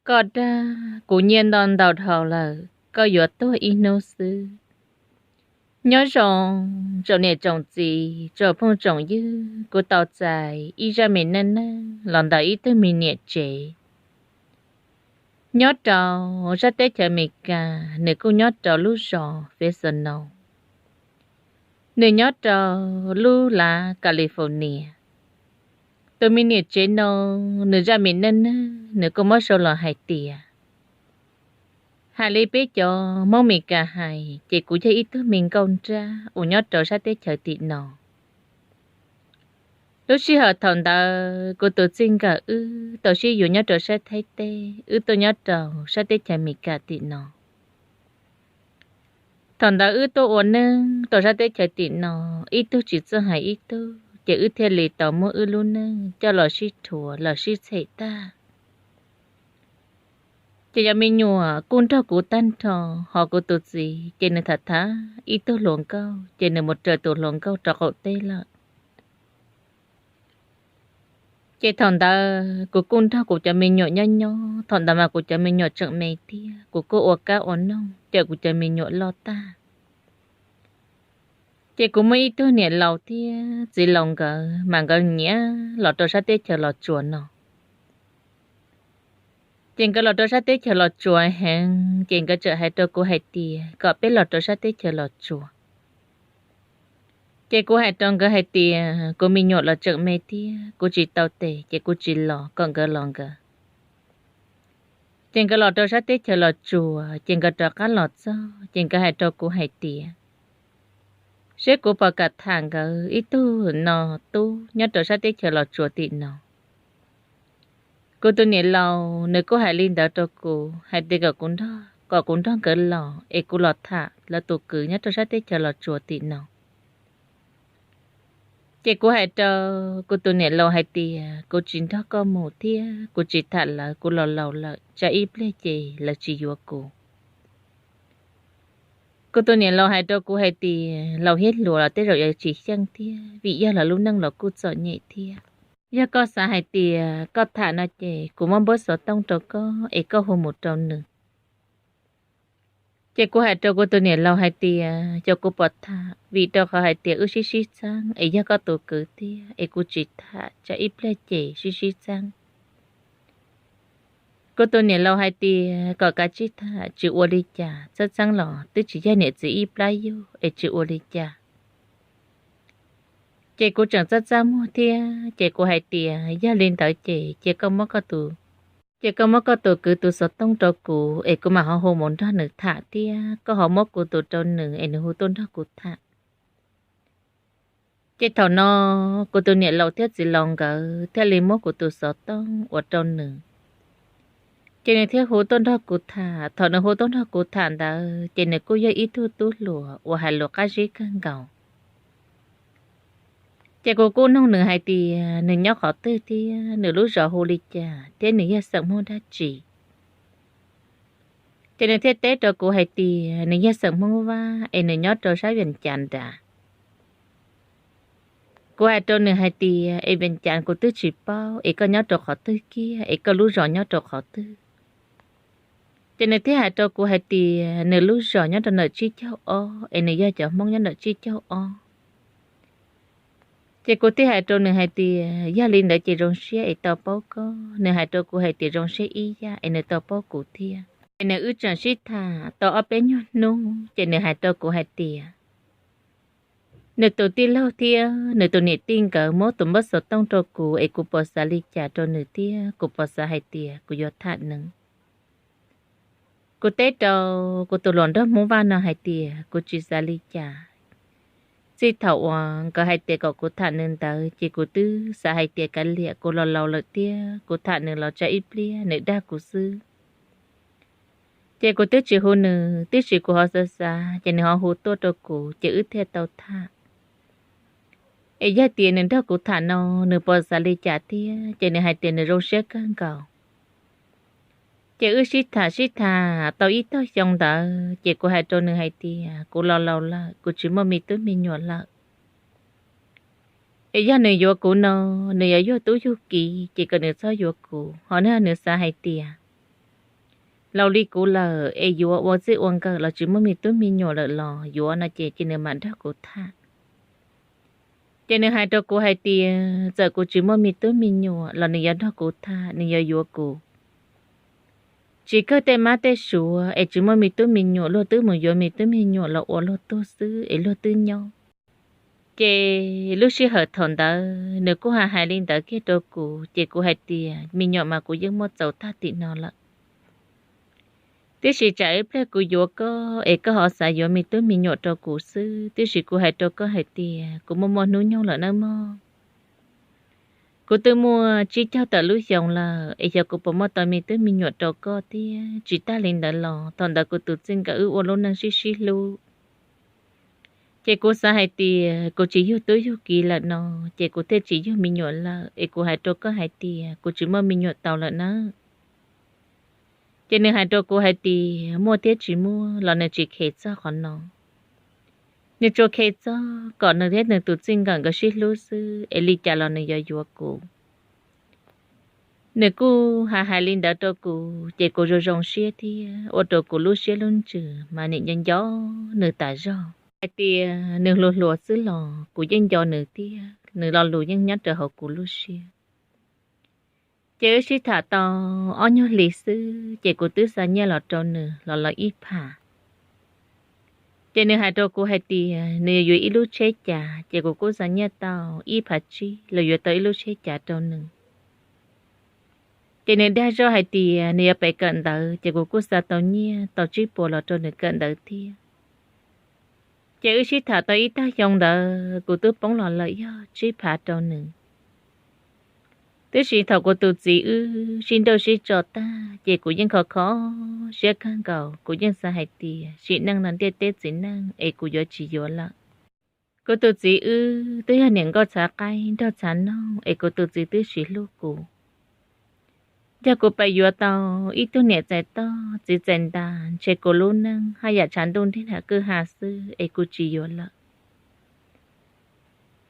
Koj dag, kuv nyiaj nto ntau dhau lawm, koj yuav tuag ib hnub xwb. Nyob zoo tsoom niam tsoom txiv, tsoom phooj tsoom ywg, kuv tau txais ib zaj me neej neeg los ntawm ib tug me niam tsev nyob rau sab teb chaws Amelikas, nws kuj nyob rau lub zos Fresno, nws nyob rau lub lav California. Tus me niam tsev no, nws zaj me neej neeg nws kuj muab sau los hais tias, hais li peb cov Hmoob Amelikas hais ces kuv yog ib tug me nkauj nrab uas nyob rau sab teb chaws tim no. Lub sij hawm thaum ntawd kuv tus txij nkawm wb tau sib yuav nyob rau sab Thaib teb, wb tuaj nyob rau sab teb chaws Amelikas tim no. Thaum ntawd wb tuaj ua neej rau sab teb chaws tim no, ib tug tsis txawj hais ib tug, ces wb thiaj li tau muab wb lub neej coj los sib rhuav los sib txhem tag. Ces cov me nyuam kuj nrog kuv tag nrho, ho kuv tus txiv ces nws tham tham ib tug hluas nkauj, ces nws mus raws tus hluas nkauj rau qaum teb lawm. Ces thaum ntawd kuv kuj nrog kuv cov me nyuam nyob nyob, thaum ntawd mas kuv cov me nyuam tseem me thiab, kuv kuj ua kab ua noog cawm kuv cov me nyuam loj tag. Ces kuv muaj ib tug niam laus thiab txiv laus nkawd mas nkawd nyiam los rau sab teb chaws Los Tsuas no. Ces nkawd los rau sab teb chaws Los Tsuas heev, ces nkawd txawm hais rau kuv hais tias kom peb los rau sab teb chaws Los Tsuas. Ces kuv hais rau nkawd hais tias kuv me nyuam los tseem me thiab, kuv tsis tau tes ces kuv tsis los, kom nkawd los nkawd. Ces nkawd los rau sab teb chaws Los Tsuas, ces nkawd rov qab los txog, ces nkawd hais rau kuv hais tias, seb kuv puas kam tham nkawd ib tug no tub nyob rau sab teb chaws Los Tsuas tim no. Kuv tus niam laus nws kuj hais li ntawd rau kuv hais tias kom kuv nrog, kom kuv nrog nkawd los es kuv los tham lawv tus kwv nyob rau sab teb chaws Los Tsuas tim no. Ces kuv hais rau kuv tus niam laus hais tias kuv tsis nrog koj mus thiab kuv tsis tham lawv, kuv los laus lawm, tsam ib pliag ces lawv tsis yuav kuv. Kuv tus niam laus hais rau kuv hais tias laus thiab hluas los tej zaum yuav tsis xyeej thiab, vim yog lawv lub neej los kuj txom nyem thiab. Yog koj xav hais tias koj tham no ces kuv muab npawb xov tooj rau koj es koj hu mus rau nws. Ces kuv hais rau kuv tus niam laus hais tias xyov kuv puas tham, vim rau qhov hais tias wb sib sib txheeb es yog koj tus kwv thiab es kuv tsis tham tsam ib pliag ces sib sib txheeb. Kuv tus niam laus hais tias kom kav tsij tham, tsis ua li cas, txheeb txheeb los twb tsis yog niam txiv ib plab yug es tsis ua li cas. Ces kuv tseem txaj txaj muag thiab, ces kuv hais tias yog li ntawd ces cia koj muab koj tus, ces koj muab koj tus kwv tus xov tooj rau kuv es kuv mam ho hu mus nrog nws tham thiab koj ho muab kuv tus rau nws es nws hu tuaj nrog kuv tham. Ces thaum no kuv tus niam laus thiab txiv laus nkawd thiaj li muab kuv tus xov tooj ua rau nws. Ces nws thiaj hu tuaj nrog kuv tham, thaum nws hu tuaj nrog kuv tham ntawd ces nws kuj yog ib tug tub hluas uas hais lus qab zib kawg nkaus. Ces kuv kuj noog nws hais tias nws nyob qhov twg thiab nws lub zos hu li cas thiab nws yog xeem Hmoob dab tsi. Ces nws thiaj teb rau kuv hais tias nws yog xeem Hmoob Vaj es nws nyob rau sab Vias Cas nrad. Kuv hais rau nws hais tias es Vias Cas kuv twb tsis paub, es koj nyob rau qhov twg kiag, es koj lub zos nyob rau qhov twg? Ces nws thiaj hais rau kuv hais tias nws lub zos nyob rau ntawm tsib caug ob, es nws yog cov Hmoob nyob ntawm tsib caug ob. Ces kuv thiaj hais rau nws hais tias yog li ntawd ces zoo siab es tau paub koj. Nws hais rau kuv hais tias zoo siab ib yam es nws tau paub kuv thiab. Ces nws wb tseem sib tham tau ob peb nyuag hnub ces nws hais rau kuv hais tias nws tus tij laug thiab nws tus niam tij nkawd muab tus npawb xov tooj rau kuv es kuv puas xav li cas rau nws thiab kuv puas xav hais tias kuv yuav tham nws. Kuv teb rau kuv tus hluas nraug Hmoob Vaj no hais tias kuv tsis xav li cas. Txij thaum uas nkawd hais tias kom kuv tham nws ntawd ces kuv twb xav hais tias kav liam, kuv los laus lawm thiab kuv tham nws los tsam ib pliag nws dag kuv xwb. Ces kuv twb tsis hu nws, tiam sis kuv ho xav xav ces nws ho hu tuaj rau kuv ces wb thiaj tau tham. Es yog tias nws nrog kuv tham no nws puas xav li cas thiab, ces nws hais tias nws zoo siab kawg nkaus. Ces wb sib tham sib tham tau ib tog xyoo ntawd ces kuv hais rau nws hais tias kuv los laus lawm, kuv tsis muaj me tub me nyuam lawm. Es yog nws yuav kuv no, nws yuav yug tub yug kiv ces kom nws txhob yuav kuv, ho nws xav hais tias laus li kuv lawm es yuav ua txij ua nkawm los tsis muaj me tub me nyuam lawm los yuav no ces, ces nws mam nrog kuv tham. Ces nws hais rau kuv hais tias txawm kuv tsis muaj me tub me nyuam los nws yuav nrog kuv tham, nws yuav yuav kuv. Tsis kawg tej mab tej suav es tsis muaj me tub me nyuam, luag twb mus yuav me tub me nyuam los ua luag tug xwb es luag twb nyob. Ces lub sij hawm thaum ntawd nws kuj hais hais li ntawd kiag rau kuv, ces kuv hais tias me nyuam mas kuv yeej muaj txaus tag tim no lawm. Tiam sis tsam ib pliag kuv yuav koj es koj ho xav yuav me tub me nyuam rau kuv xwb, tiam sis kuv hais rau koj hais tias kuv muaj muaj hnub nyoog lawm nawb mog. Kuv twb muaj tsib caug tawm lub xyoo lawm es xyov kuv puas muaj tau me tub me nyuam rau koj thiab. Tsis tag li ntawd los thaum ntawd kuv tus txij nkawm wb ua lub neej sib sib hlub, ces kuv xav hais tias kuv tsis yug tub yug ki lawm no, ces kuv thiaj tsis yug me nyuam lawm es kuv hais rau koj hais tias kuv tsis muaj me nyuam tau lawm nawb. Ces nws hais rau kuv hais tias muaj thiab tsis muaj los nws tsis kheev txog qhov no. Nws tsuas kheev txog kom nws thiab nws tus txij nkawm nkawd sib hlub xwb es li cas los nws yuav yuav kuv. Nws kuj hais hais li ntawd rau kuv ces kuv zoo zoo siab thiab ua rau kuv lub siab lub ntsws mas nim nco nco nws tas zog hais tias nws hluas hluas xwb los kuv yeej nco nws thiab nws lo lus yeej nyob rau hauv kuv lub siab. Ces wb sib tham tau ob nyuag hlis xwb ces kuv twb xa nyiaj los rau nws los lawm ib phav. Ces nws hais rau kuv hais tias nws yuav yuav ib lub tsheb cav, ces kuv kuj xa nyiaj tau ib phav tsib los yuav tau ib lub tsheb cav rau nws. Ces nws dag zog hais tias nws yuav pem kawm ntawv, ces kuv kuj xa tau nyiaj tau tsib puas los rau nws kawm ntawv thiab. Ces wb sib tham tau ib tag xyoo ntawd kuv twb poob los lawm yog tsib phav rau nws. Tiam sis thaum kuv tus txiv wb sib nrauj sib tso tag ces kuv yeej kho kho siab kawg nkaus, kuv yeej xav hais tias sim neej no ntiaj teb txiv neej es kuv yuav tsis yuav lawm. Kuv tus txiv wb twb yog niam nkauj txhav qaib nraug txhav noog es kuv tus txiv twb tsis hlub kuv. Yog kuv pais yuav tau ib tug niam txais toj txiv txais ntas ntshe kuv lub neej haj yam tshav ntuj nrig nram kwj ha xwb es kuv tsis yuav lawm.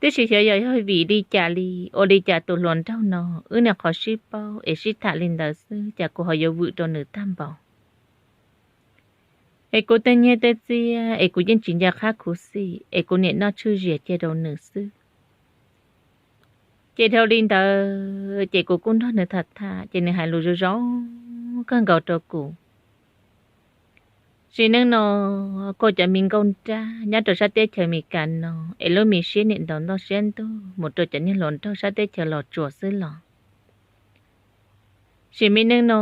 Tiam sis xyov yog vim li cas li, ua li cas tus hluas nraug no wb niaj qhov sib paub es sib tham li ntawd xwb cas kuv ho yuav vwm rau nws tag npaum. Es kuv tej nyiaj tej txiaj es kuv yeej tsis nco qab khuv xim es kuv niam noj tshwj zias cia rau nws xwb. Ces dhau li ntawd ces kuv kuj nrog nws tham tham ces nws hais lus zoo zoo kawg nkaus rau kuv. Sim neej no kuv cov me nkauj nrab nyob rau sab teb chaws Amelikas no es lub me siab nim ntaus ntoj siab ntug mus rau cov niag hluas nraug sab teb chaws Los Tsuas xwb los, sim neej no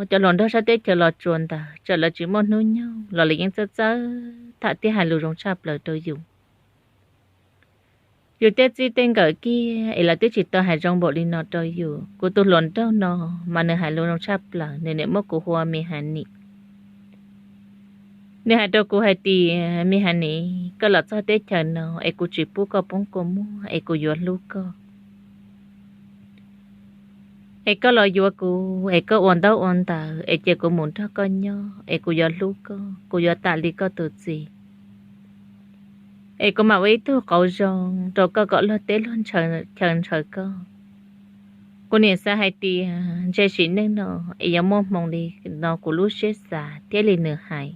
cov hluas nraug sab teb chaws Los Tsuas ntawd txawm lawv tsis muaj hnub nyoog los lawv yeej txawj txawj tham thiab hais lus zoo tshaj plaws rau yus. Yus tej txij tej nkawm kiag es lawv twb tsis tau hais zoo npaum li no rau yus. Kuv tus hluas nraug no mas nws hais lus zoo tshaj plaws, nws niam muab kuv hu ua Me Hav Nim. Nws hais rau kuv hais tias, Me Hav Nim, koj los txog teb chaws no es kuv tsis pub koj poob kua muag es kuv yuav hlub koj. Es koj los yuav kuv es koj ua ntaub ua ntawv es cia kuv mus nrog koj nyob es kuv yuav hlub koj, kuv yuav tas li koj tus txiv. Es kuv mam ua ib tug qauv zoo rau koj kom luag teb luag chaw ntshaw koj. Kuv niam xav hais tias ntshe sim neej no es yuav muaj hmoo li no kuv lub siab xav thiab li nws hais.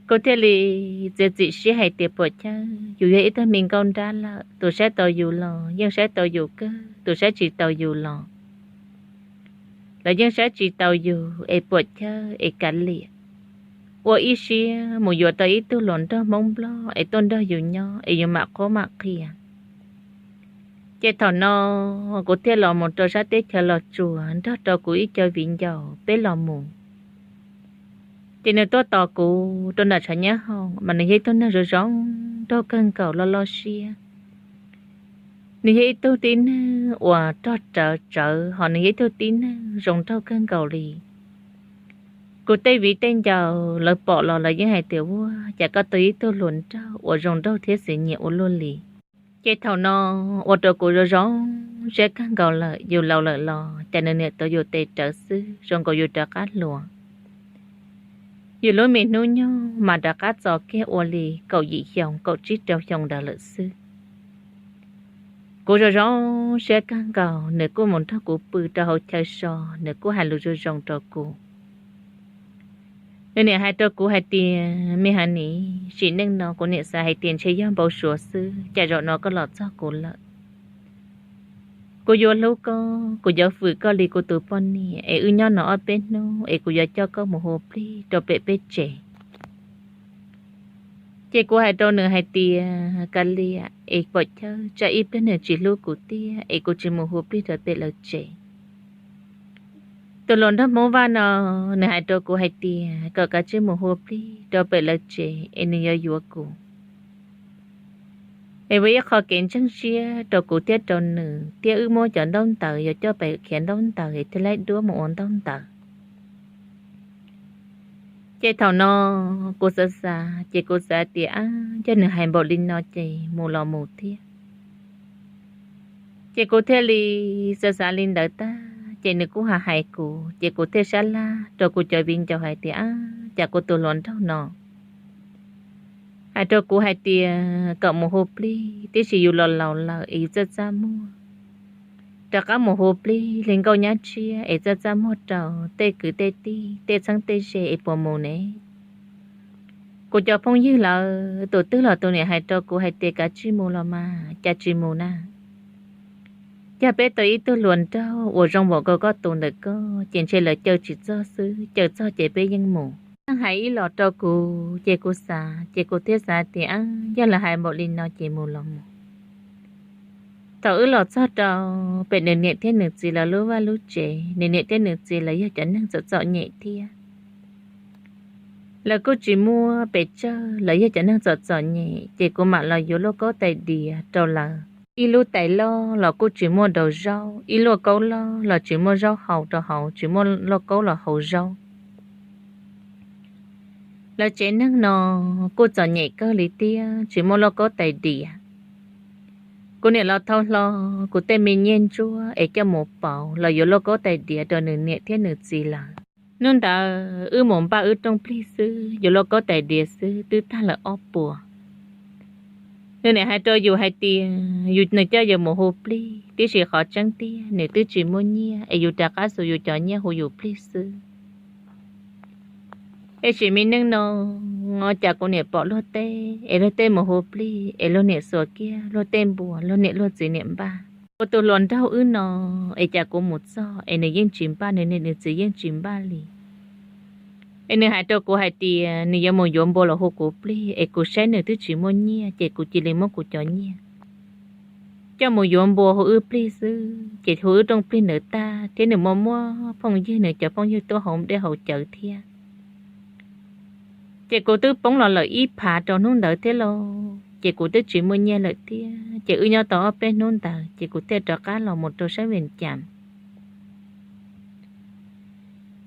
Kuv thiaj li txiav txim siab hais tias puas chawj, yus yog ib tug me nkauj nrab lawm, tus saib tau yus los yeej saib tau yus kawg, tus saib tsis tau yus los lawv yeej saib tsis tau yus es puas chawj es kav liam, ua ib siab mus yuav tau ib tug hluas nraug Hmoob Nplog es tuaj nrog yus nyob es yus mam qhuab mam qhia. Ces thaum no kuv thiaj los mus rau sab teb chaws Los Tsuas nrog rau kuv ib co viv ncaus peb los mus. Ces nws tuaj tos kuv rau nram tshav nyab hoom mas nws yog ib tug neeg zoo zoo nraug kawg nkaus loj loj siab. Nws yog ib tug tib neeg uas rog rawv tsawv hos nws yog ib tug tib neeg zoo nraug kawg nkaus li. Kuv tej viv tej ncaus lawv pom los lawv yeej hais tias, Ua cas koj tau ib tug hluas nraug uas zoo nraug thiab xwm nyiam ua luaj li? Ces thaum no ua rau kuv zoo zoo siab kawg nkaus lawm, yus laus lawm los cas nws niam tuav yus tes rawv xwb zoo nkaus yus rov qab hluas. Yus lub me hnub nyoog mas rov qab txo kiag ua li kaum yim xyoo kaum tsib rau xyoo ntawd lawm xwb. Kuv zoo zoo siab kawg nkaus, nws kuj mus nrog kuv pw rau hauv chaw so, nws kuj hais lus zoo zoo rau kuv. Nws niam hais rau kuv hais tias, Me Hav Nis, sim neej no kuv niam xav hais tias ntshe yog npau suav xwb, cas zaum no koj los txog kuv lawm. Kuv yuav hlub koj, kuv yuav fwm koj li kuv tus poj niam, es wb nyob no ob peb hnub es kuv yuav coj koj mus hu plig rau pem peb tsev. Ces kuv hais rau nws hais tias, Kav liam, es pom chawj tsam ib pliag nws tsis hlub kuv tiag es kuv tsis mus hu plig rau pem lawv tsev. Tus hluas nraug Hmoob Vaj no, nws hais rau kuv hais tias kom kav tsij mus hu plig rau pem lawv tsev es nws yuav yuav kuv. Es ua ib qho kev ntseeg siab rau kuv thiab rau nws, thiab wb muab cov ntaub ntawv yuav coj pem khiav ntaub ntawv es thiaj laib duab mus ua ntaub ntawv. Ces thaum no kuv xav xav ces kuv xav tias, Ab, yog nws hais npaum li no ces mus los mus thiab. Ces kuv thiaj li xav xav li ntawd tag ces nws kuj hais hais kuv, ces kuv thiaj sab laj rau kuv cov viv ncaus hais tias, Ab, cas kuv tus hluas nraug no hais rau kuv hais tias kom mus hu plig, tiam sis yus los laus lawm es yus txaj txaj muag, rov qab mus hu plig li nkauj nyab tshiab es txaj txaj muag rau tej kwv tej tij, tej txheeb tej ze es puas mus ne? Kuv cov phooj ywg lawv tus twg los tus niam hais rau kuv hais tias, Kav tsij mus los mas, cas tsis mus na? Yog peb tau ib tug hluas nraug uas zoo npaum nkaus koj tus ntawm koj ces ntshe lawv caw tsis txog xwb, caw txog ces peb yeej mus. Neeg hais ib los rau kuv ces kuv xav, ces kuv thiaj xav tias, Ab, yog lawv hais npaum li no ces mus los mus. Thaum wb los txog rau pem nws niam thiab nws txiv lawv lub vaj lub tsev, nws niam thiab nws txiv lawv yog cov neeg txom txom nyem thiab. Lawv kuj tsis muaj pes tsawg, lawv yog cov neeg txom txom nyem, ces kuv mam los yuav lauj kaub tais diav rau lawv ib lub tais loj los kuj tsis muaj daus zaub, ib lauj kaub loj los tsis muaj zaub haus rau hauv, tsis muaj lauj kaub los haus zaub. Lawv tsev neeg no kuj txom nyem kawg li thiab, tsis muaj lauj kaub tais diav. Kuv niam los thau hlo kuv tej me nyiaj ntsuab es coj mus pauv los yuav lauj kaub tais diav rau nws niam thiab nws txiv lawv. Hnub ntawd wb mus npaj wb rooj plig xwb, yuav lauj kaub tais diav xwb twb tag lawm ob puas. Nws niam hais rau yus hais tias yus, nws coj yus mus hu plig, tiam sis qhov tseeb tiag nws twb tsis muaj nyiaj es yus rov qab xuas yus cov nyiaj hu yus plig xwb. Es sim me neej no cas kuv niam pom luag tej es luag tej mus hu plig es luag niam xuas kiag luag tej npua, luag niam luag txiv niam npaj. Kuv tus hluas nraug wb no es cas kuv mus txog es nws yeej tsis npaj, nws niam nws txiv yeej tsis npaj li. Es nws hais rau kuv hais tias nws yuav mus yuav npua los hu kuv plig, es kuv saib nws twb tsis muaj nyiaj ces kuv cia li muab kuv cov nyiaj coj mus yuav npua hu wb plig xwb. Ces hu wb rooj plig ntawd tag thiab nws muaj muab phooj ywg, nws cov phooj ywg tuaj haus dej haus cawv thiab. Ces kuv twb poob los lawm ib phav rau hnub ntawd thiab lauj, ces kuv twb tsis muaj nyiaj lawm thiab. Ces wb nyob tau ob peb hnub ntawd ces kuv thiaj rov qab los mus rau sab Vias Cas.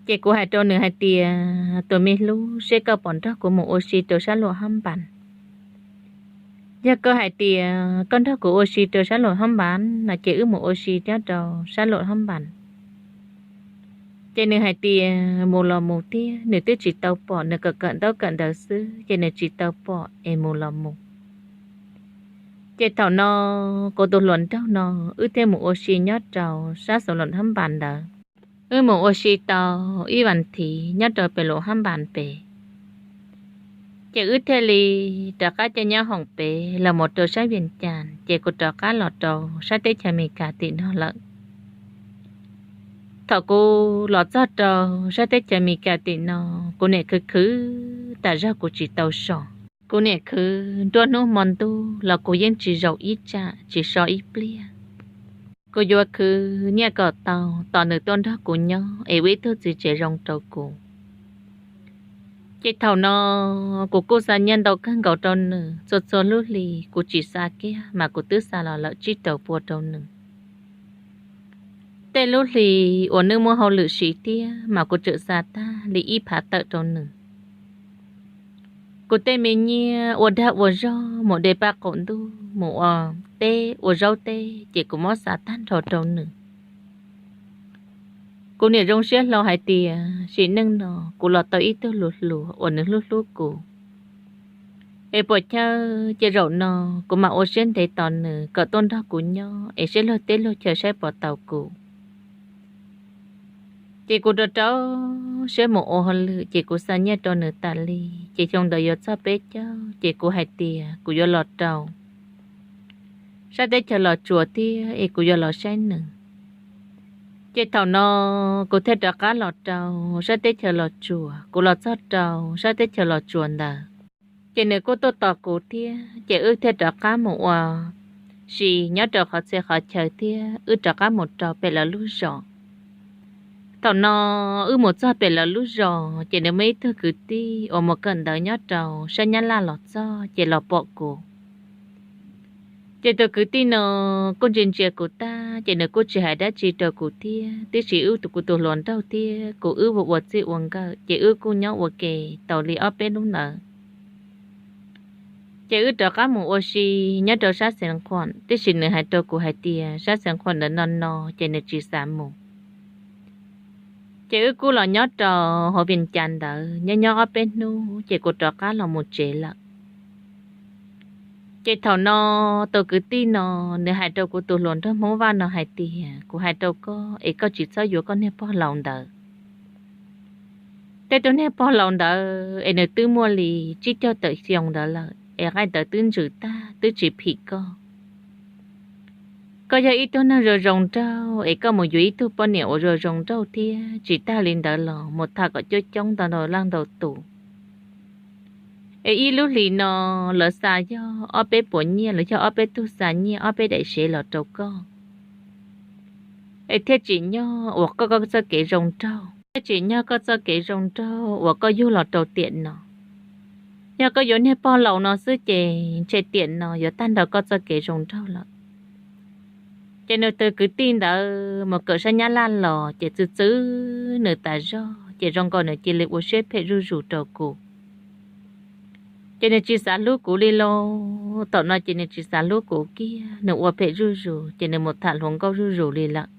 Ces kuv hais rau nws hais tias, Tus me hlub, seb koj puas nrog kuv mus ua si rau sab Luam Hab Npas? Yog koj hais tias koj nrog kuv ua si rau sab Luam Hab Npas no ces wb mus ua si nyob rau sab Luam Hab Npas. Ces nws hais tias mus los mus thiab, nws twb tsis tau pom, nws kawm kawm ntaub kawm ntawv xwb ces nws tsis tau pom es mus los mus. Ces thaum no kuv tus hluas nraug no wb thiaj mus ua si nyob rau sab xus Luam Hab Npas ntawd. Wb mus ua si tau ib vas thiv nyob rau pem Luam Hab Npas pem, ces wb thiaj li rov qab caij nyob hoom pem los mus rau sab Vias Cas, ces kuv rov qab los rau sab teb chaws Amelikas tim no lawm. Thaum kuv los txog rau sab teb chaws Amelikas tim no, kuv niam khwv khwv tas zog kuv tsis tau so. Kuv niam khwv nruab hnub hmo ntuj los kuv yeej tsis zaum ib tsam tsis so ib pliag. Kuv yuav khwv nyiaj kom tau tos nws tuaj nrog kuv nyob es ua ib tug txiv tsev zoo rau kuv. Ces thaum no kuv kuj xa nyiaj ntau kawg nkaus rau nws, txhua txhua lub hli kuv tsis xa kiag mas kuv twb xa los lawm tsib rau pua rau nws. Tej lub hli uas nws muaj hauj lwm siv thiab mas kuv tseem xa tag li ib phav tawm rau nws. Kuv tej me nyiaj ua dag ua zog mus de paj qaum ntuj mus ua teb ua zaub teb ces kuv muab xa tag nrho rau nws. Kuv niam zoo siab hlo hais tias sim neej no kuv los tau ib tug hluas hluas uas nws hlub hlub kuv. Es puas chawj, ces zaum no kuv mam ua siab ntev tos nws kom tuaj nrog kuv nyob es seb luag teb luag chaw saib puas tau kuv. Ces kuv rau rau siab mus ua hauj lwm ces kuv xa nyiaj rau nws tas li. Ces xyoo ntawd yuav txog peb caug ces kuv hais tias kuv yuav los rau sab teb chaws Los Tsuas thiab es kuv yuav los saib nws. Ces thaum no kuv thiaj rov qab los rau sab teb chaws Los Tsuas. Kuv los txog rau sab teb chaws Los Tsuas ntawd, ces nws kuj tuaj tos kuv thiab, ces wb thiaj rov qab mus ua si nyob rau qhov txhia qhov chaw thiab wb rov qab mus rau pem lawv lub zos. Thaum no wb mus txog pem lawv lub zos ces nws muaj ib tug kwv tij uas mus kawm ntawv nyob rau sab Nyab Laj los txog ces los pom kuv. Ces tus kwv tij no kuj ntsia ntsia kuv tag ces nws kuj tsis hais dab tsi rau kuv thiab, tiam sis wb tus, kuv tus hluas nraug thiab kuv wb ua ua txij ua nkawm ces wb kuj nyob ua ke tau li ob peb hnub ntawd. Ces wb rov qab mus ua si nyob rau sab Xeev Khuam, tiam sis nws hais rau kuv hais tias sab Xeev Khuam ntawd no no ces nws tsis xav mus. Ces wb kuj los nyob rau hauv Vias Cas ntawd nyob nyob ob peb hnub ces kuv rov qab los mus tsev lawm. Ces thaum no tus kwv tij no nws hais rau kuv tus hluas nraug Hmoob Vaj no hais tias, kuv hais rau koj es koj tsis txhob yuav koj niag pog laus ntawd. Tej tug niag pog laus ntawd es nws twb muaj li tsib caug tawm xyoo ntawd lawm es nqaij ntawd twb ntsws tag twb tsis phim koj. Koj yog ib tug neeg zoo zoo nraug es koj mus yuav ib tug poj niam uas zoo zoo nraug thiab tsis tag li ntawd los mus tham kom coob coob ntau ntau leej ntau tus. Es ib lub hlis no lawv xa yog ob peb puas nyiaj los yog ob peb tug xa nyiaj ob peb daim sev los rau koj, es thiaj tsim nyog uas koj, koj txoj kev zoo nraug, thiaj tsim nyog koj txoj kev zoo nraug uas koj yug los rau tiam no. Yog koj yuav niag pog laus no xwb ces ntshe tiam no yuav tag nrho koj txoj kev zoo nraug lawm. Ces nws tus kwv tij ntawd mus kawm sab Nyab Laj los ces txwv txwv nws tas zog ces zoo nkaus nws cia li ua siab phem zuj zus rau kuv. Ces nws tsis xav hlub kuv li lauj, thaum no ces nws tsis xav hlub kuv kiag, nws ua phem zuj zus ces nws mus tham hluas nkauj zuj zus li lawm.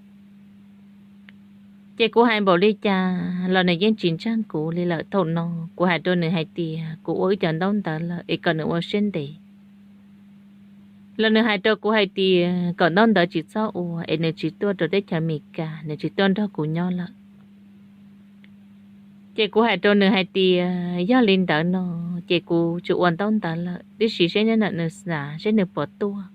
Ces kuv hais npaum li cas los nws yeej tsis ntseeg kuv li lawm. Thaum no kuv hais rau nws hais tias kuv ua wb cov ntaub ntawv lawm es kom nws ua siab ntev. Los nws hais rau kuv hais tias kom ntaub ntawv tsis txhob ua es nws tsis tuaj rau teb chaws Amelikas, nws tsis tuaj nrog kuv nyob lawm. Ces kuv hais rau nws hais tias yog li ntawd no ces kuv tsis ua ntaub ntawv lawm, tiam sis seb nyob ntawm nws xav seb nws puas tuaj.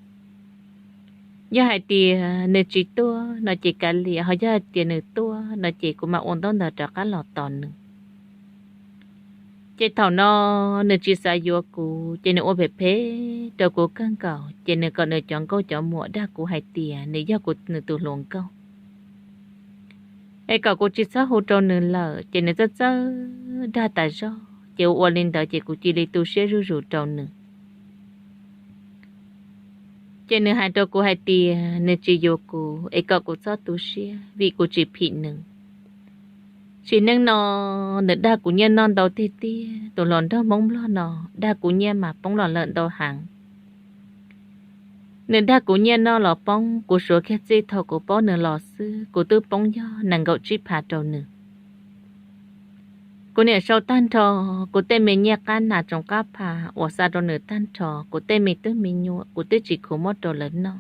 Yog hais tias nws tsis tuaj no ces kav liam, ho yog hais tias nws tuaj no ces kuv mam ua ntaub ntawv rov qab los tos nws. Ces thaum no nws tsis xav yuav kuv ces nws ua phem phem rau kuv kawg nkaus, ces nws kom nws cov nkauj cov muam dag kuv hais tias nws yog kuv nws tus hluas nkauj, es kom kuv tsis txhob hu rau nws lawm, ces nws txawj txawj dag tas zog, ces ua ua li ntawd ces kuv cia li tu siab zuj zus rau nws. Ces nws hais rau kuv hais tias nws tsis yuav kuv es kom kuv txhob tu siab vim kuv tsis phim nws. Sim neej no nws dag kuv nyiaj noj ntau tiag tiag, tus hluas nraug Hmoob Nplog no dag kuv nyiaj mas poob los lawm ntau heev. Nws dag kuv nyiaj noj los poob, kuv suav kiag txij thaum kuv paub nws los xwb, kuv twb poob yog nees nkaum tsib phav rau nws. Kuv niam sau tag nrho kuv tej me nyiaj qab nas tsoos qab pha uas xa rau nws tag nrho, kuv tej me tub me nyuam kuv twb tsis khuv muab rau lawv noj.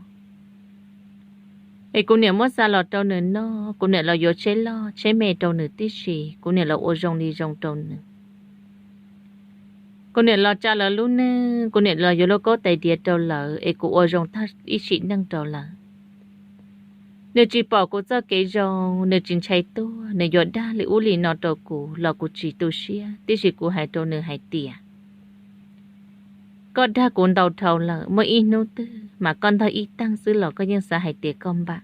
Es kuv niam muab xa los rau nws noj, kuv niam los yuav tsheb loj tsheb me rau nws tib si, kuv niam los ua zoo li zoo rau nws. Kuv niam los tsa lawv lub neej, kuv niam los yuav lub kaub tais diav rau lawv, es kuv ua zoo tag ib sim neej rau lawv. Nws tsis pom kuv txoj kev zoo, nws tsis ntshai tuag, nws yuav dag li ub li no rau kuv los kuv tsis tu siab, tiam sis kuv hais rau nws hais tias, koj dag kuv ntau dhau lawm, muaj ib hnub twg mas koj ntog ib teeg xwb los koj yeej xav hais tias koj npam.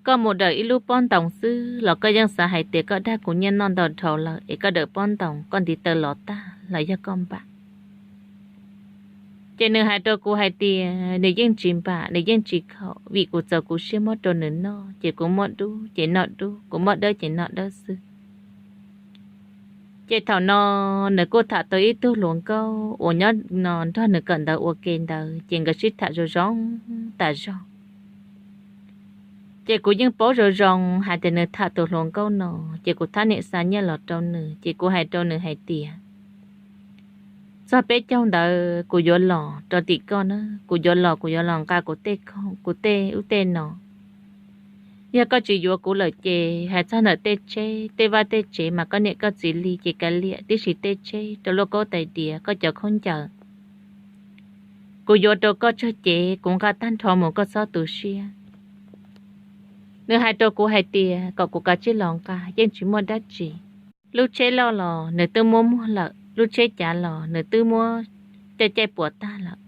Koj mus dawm ib lub pob ntoos xwb los koj yeej xav hais tias koj dag kuv nyiaj noj ntau dhau lawm, es koj dawm pob ntoos koj ntiv taw los tag los yog koj npam. Ces nws hais rau kuv hais tias nws yeej tsis npam, nws yeej tsis khaum, vim kuv txaus kuv siab muab rau nws noj, ces kuv muaj dub ces noj dub, kuv muaj dawb ces noj dawb xwb. Ces thaum no nws kuj tham tau ib tug hluas nkauj uas nyob no nrog nws kawm ntawv ua ke ntawd, ces nkawd sib tham zoo zoo tas zog. Ces kuv yeej paub zoo zoo hais tias nws tham tus hluas nkauj no, ces kuv thab niam xa nyiaj los rau nws, ces kuv hais rau nws hais tias, txog peb caug ntawd kuv yuav los rau tim koj na, kuv yuav los, kuv yuav los nqa kuv tej khoom, kuv tej ub tej no. Yog koj tsis yuav kuv lawm ces hais txog ntawm tej tsheb tej vaj tej tsev mas koj niam koj txiv li ces kav liam, tiam sis tej tsheb rau luaj kaub tais diav, koj cov khaub ncaws, kuv yuav rau koj tsawg cev kuv nqa tag nrho mus, koj txhob tu siab. Nws hais rau kuv hais tias kom kuv kav tsij los nqa, yeej tsis muaj dab tsi. Lub tsheb loj los nws twb muab muag lawm, lub tsheb cav los nws twb muab caij caij puas tag lawm.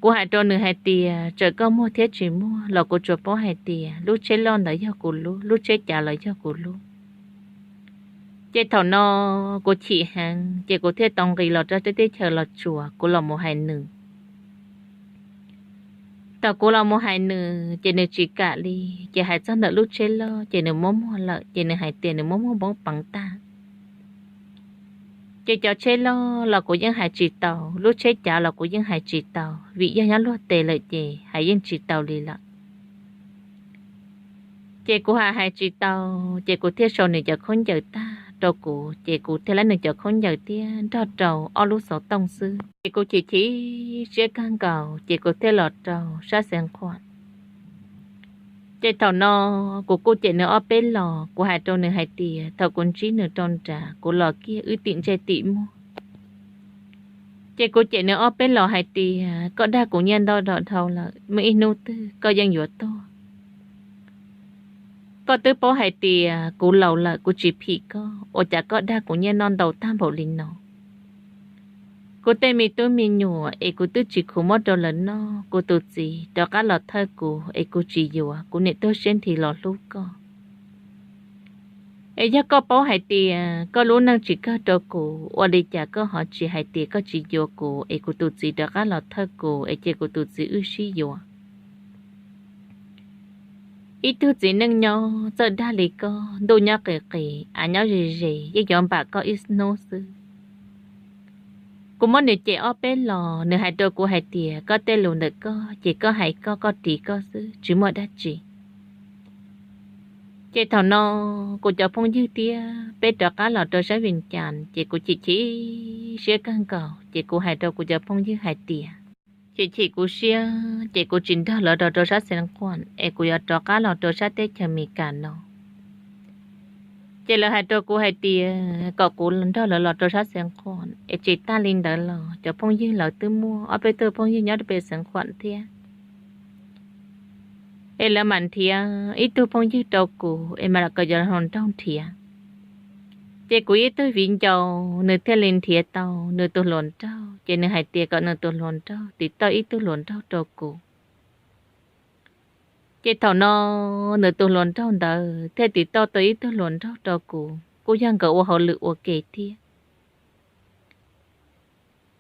Kuv hais rau nws hais tias txawm koj muag thiab tsis muag los kuv tsuas paub hais tias lub tsheb loj ntawd yog kuv lub, lub tsheb cav los yog kuv lub. Ces thaum no kuv chim heev ces kuv thiaj tau nqis los rau teb chaws Los Tsuas, kuv los mus hais nws. Thaum kuv los mus hais nws ces nws tsis kam li, ces hais txog ntawm lub tsheb loj ces nws muab muag lawm, ces nws hais tias nws muab muag poob peev tag. Ces cov tsheb loj los kuv yeej hais tsis tau, lub tsheb cav los kuv yeej hais tsis tau, vim yog nyob luag tes lawm ces hais yeej tsis tau li lawm. Ces kuv hais hais tsis tau, ces kuv thiaj sau nws cov khaub ncaws tag rau kuv, ces kuv thiaj laib nws cov khaub ncaws thiab nrog rau ob lub xov tooj xwb. Ces kuv chim chim siab kawg nkaus, ces kuv thiaj los rau sab Xeev Khuam. Ces thaum no kuv kuj cem nws ob peb los, kuv hais rau nws hais tias thaum kuv ntsib nws rau nrad, kuv los kiag wb tim ntsej tim muag. Ces kuv cem nws ob peb los hais tias koj dag kuv nyiaj ntau dhau lawm, muaj ib hnub twg koj yeej yuav tuag. Koj twb paub hais tias kuv laus lawm, kuv tsis phim koj, ua cas koj dag kuv nyiaj noj ntau tag npaum li no? Kuv tej me tub me nyuam es kuv twb tsis khuv muab rau lawv noj, kuv tus txiv rov qab los thawj kuv es kuv tsis yuav, kuv niam tuag siab nthi los hlub koj. Es yog koj paub hais tias koj lub neej tsis kawg rau kuv, ua li cas koj ho tsis hais tias koj tsis yuav kuv es kuv tus txiv rov qab los thawj kuv es cia kuv tus txiv wb sib yuav? Ib tug txiv neej nyob txawj dag li koj, ntuj nyob qis qis, av nyob ze ze, yeej yuav npam koj ib hnub xwb. Kuv muab nws cem ob peb los, nws hais rau kuv hais tias koj tej lus ntawm koj ces koj hais koj, koj ris koj xwb, tsis muaj dab tsi. Ces thaum no kuv cov phooj ywg thiab peb rov qab los rau sab Vias Cas, ces kuv chim chim siab kawg nkaus, ces kuv hais rau kuv cov phooj ywg hais tias chim chim kuv siab, ces kuv tsis nrog lawv rau rau sab Xeev Khuam es kuv yuav rov qab los rau sab teb chaws Amelikas no. Ces lawv hais rau kuv hais tias kom kuv nrog lawv los rau sab Xeev Khuam, es tsis tag li ntawd los cov phooj ywg lawv twb muaj ob peb tug phooj ywg nyob rau pem Xeev Khuam thiab, es lawv mam nrhiav ib tug phooj ywg rau kuv es mam kom cov hluas nraug nrhiav. Ces kuv ib tug viv ncaus nws thiaj li nrhiav tau nws tus hluas nraug, ces nws hais tias kom nws tus hluas nraug tiv tauj ib tug hluas nraug rau kuv. Ces thaum no nws tus hluas nraug ntawd thiaj tiv tauj tau ib tug hluas nraug rau kuv, kuj yog nkawd ua hauj lwm ua ke thiab.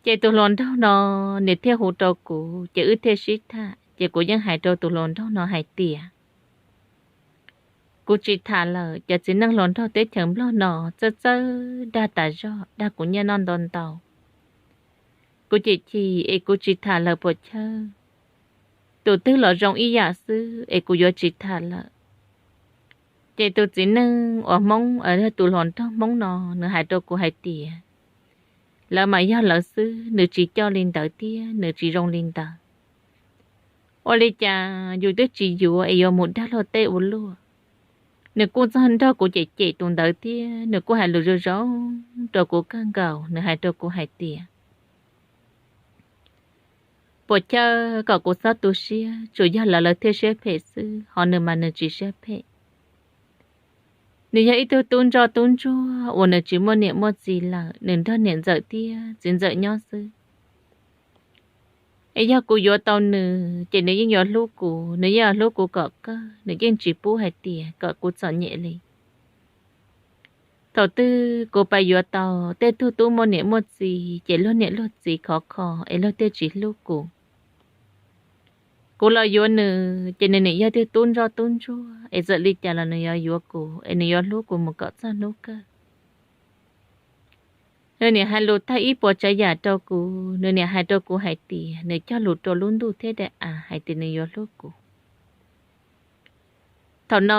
Ces tus hluas nraug no nws thiaj hu rau kuv, ces wb thiaj sib tham, ces kuv yeej hais rau tus hluas nraug no hais tias kuv tsis tham lawm, cov txiv neej hluas nraug teb chaws Nplog no txawj txawj dag tas zog, dag kuv nyiaj noj ntau ntau. Kuv chim chim es kuv tsis tham lawm puas chawj. Tus twg los zoo ib yam xwb es kuv yuav tsis tham lawm. Ces tus txiv neej uas Hmoob, tus hluas nraug Hmoob no, nws hais rau kuv hais tias lawv mas yog lawv xwb, nws tsis coj li ntawd thiab nws tsis zoo li ntawd. Ua li cas yus twb tsis yuav es yuav mus dag luag tej ua luaj? Nws kuj txog nrog kuv cem cem tus ntawd thiab nws kuj hais lus zoo zoo rau kuv kawg nkaus, nws hais rau kuv hais tias puas chawj kom kuv txhob tu siab, tsuas yog lawv lawv thiaj siab phem xwb, ho nws mas nws tsis siab phem. Nws yog ib tug tub ntsoj tub ntsuag uas nws tsis muaj niam muaj txiv lawm, nws nrog niam ntxawm thiab txiv ntxawm nyob xwb. Es yog kuv yuav tau nws ces nws yeej yuav hlub kuv, nws yeej yuav hlub kuv kom kawg, nws yeej tsis pub hais tias kom kuv txom nyem li. Thaum twg kuv pais yuav tau tej tug tub muaj niam muaj txiv ces luag niam luag txiv khov kho es luag thiaj tsis hlub kuv. Kuv los yuav nws ces nws nim yog tug tub ntsoj tub ntsuag es txawm li cas los nws yuav yuav kuv es nws yuav hlub kuv mus kom txog hnub kawg. Nws nim hais lus tag ib puas tsav yam rau kuv, nws nim hais rau kuv hais tias nws cog lus rau lub ntuj thiab daim av hais tias nws yuav hlub kuv. Thaum no